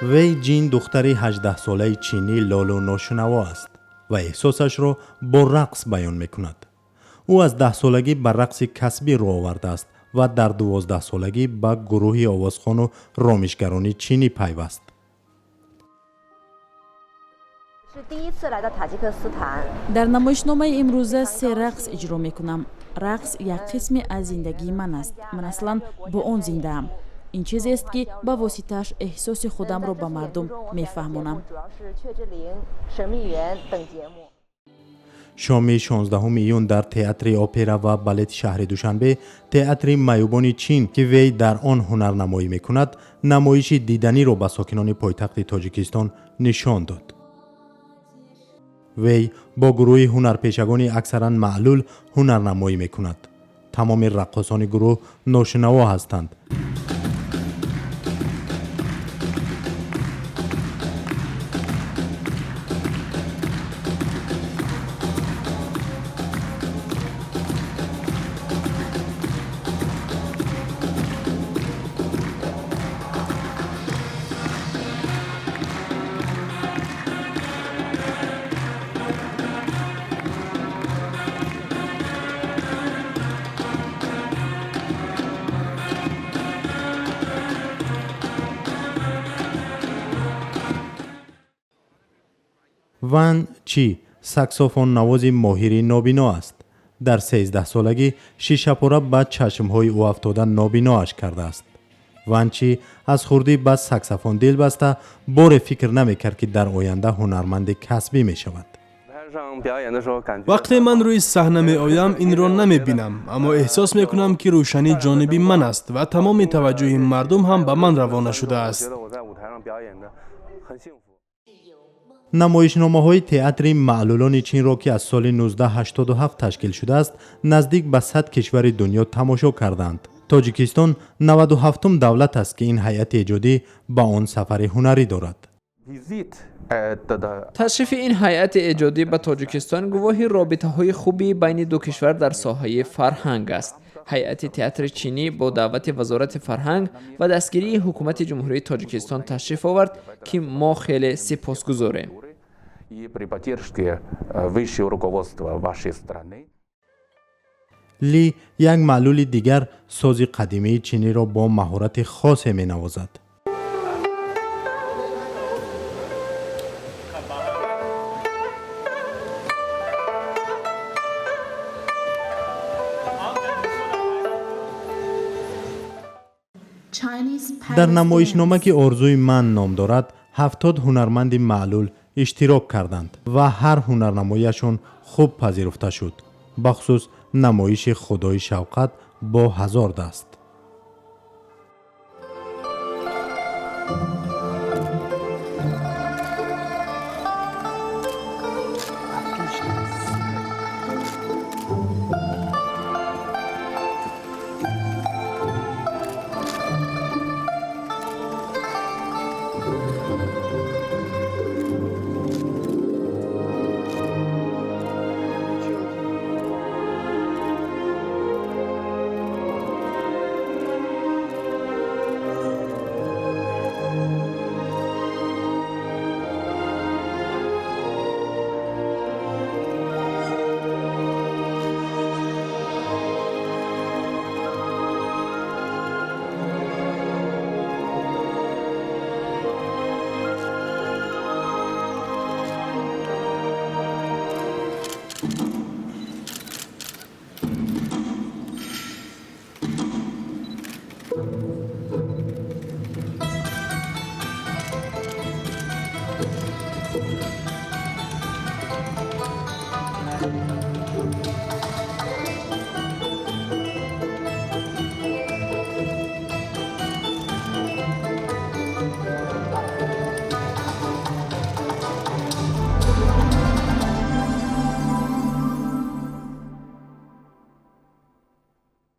Вей Ҷин духтари 18-солаи чинӣ лолу ношунаво аст ва эҳсосашро бо рақс баён мекунад. Ӯ аз 10-солагӣ ба рақси касбӣ рӯ овардааст ва дар 12-солагӣ ба гурӯҳи овозхону ромишгарони чинӣ пайваст. Дар намоишномаи имрӯза се рақс иҷро мекунам. Рақс як қисме аз зиндагии ман аст. Ман аслан бо он зиндаам. Ин чизест, ки ба воситааш эҳсоси худамро ба мардум мефаҳмонам. Шоми 16 июн дар Театри опера ва балети шаҳри Душанбе театри маъюбони Чин, ки вей дар он ҳунарнамоӣ мекунад, намоиши диданиро ба сокинони пойтахти Тоҷикистон нишон дод. Вей бо гурӯҳи ҳунарпешагони аксаран маълул ҳунарнамоӣ мекунад. Тамоми раққосони гурӯҳ ношунаво ҳастанд. Ван Чи саксофоннавози моҳири нобино аст. Дар 13-солагӣ шишапора ба чашмҳои ӯ афтода нобиноаш кардааст. Ван Чи аз хурдӣ ба саксофон дил баста, боре фикр намекард, ки дар оянда ҳунарманди касбӣ мешавад. Вақте ман рӯи саҳна меоям, инро намебинам, аммо эҳсос мекунам, ки рӯшанӣ ҷониби ман аст ва тамоми таваҷҷӯҳи мардум ҳам ба ман равона шудааст. Намоишномаҳои театри маълулони Чинро, ки аз соли 1987 ташкил шудааст, наздик ба 100 кишвари дунё тамошо карданд. Тоҷикистон 97-ум давлат аст, ки ин ҳайати эҷодӣ ба он сафари ҳунарӣ дорад. Ташрифи ин ҳайати эҷодӣ ба Тоҷикистон гувоҳи робитаҳои хуби байни ду кишвар дар соҳаи фарҳанг аст. Ҳайати театри чинӣ бо даъвати Вазорати фарҳанг ва дастгирии Ҳукумати Ҷумҳурии Тоҷикистон ташриф овард, ки мо хеле сипосгузорем. И при поддержке высшего руководства вашей страны. Ли, як маълули дигар, сози қадимии чиниро бо маҳорати хосе менавозад. Дар намоишнома, ки «Орзуи ман» ном дорад, 70 ҳунарманди маълул иштирок карданд ва ҳар ҳунарнамоиашон хуб пазируфта шуд, бахусус намоиши Худои Шавқат бо ҳазор даст.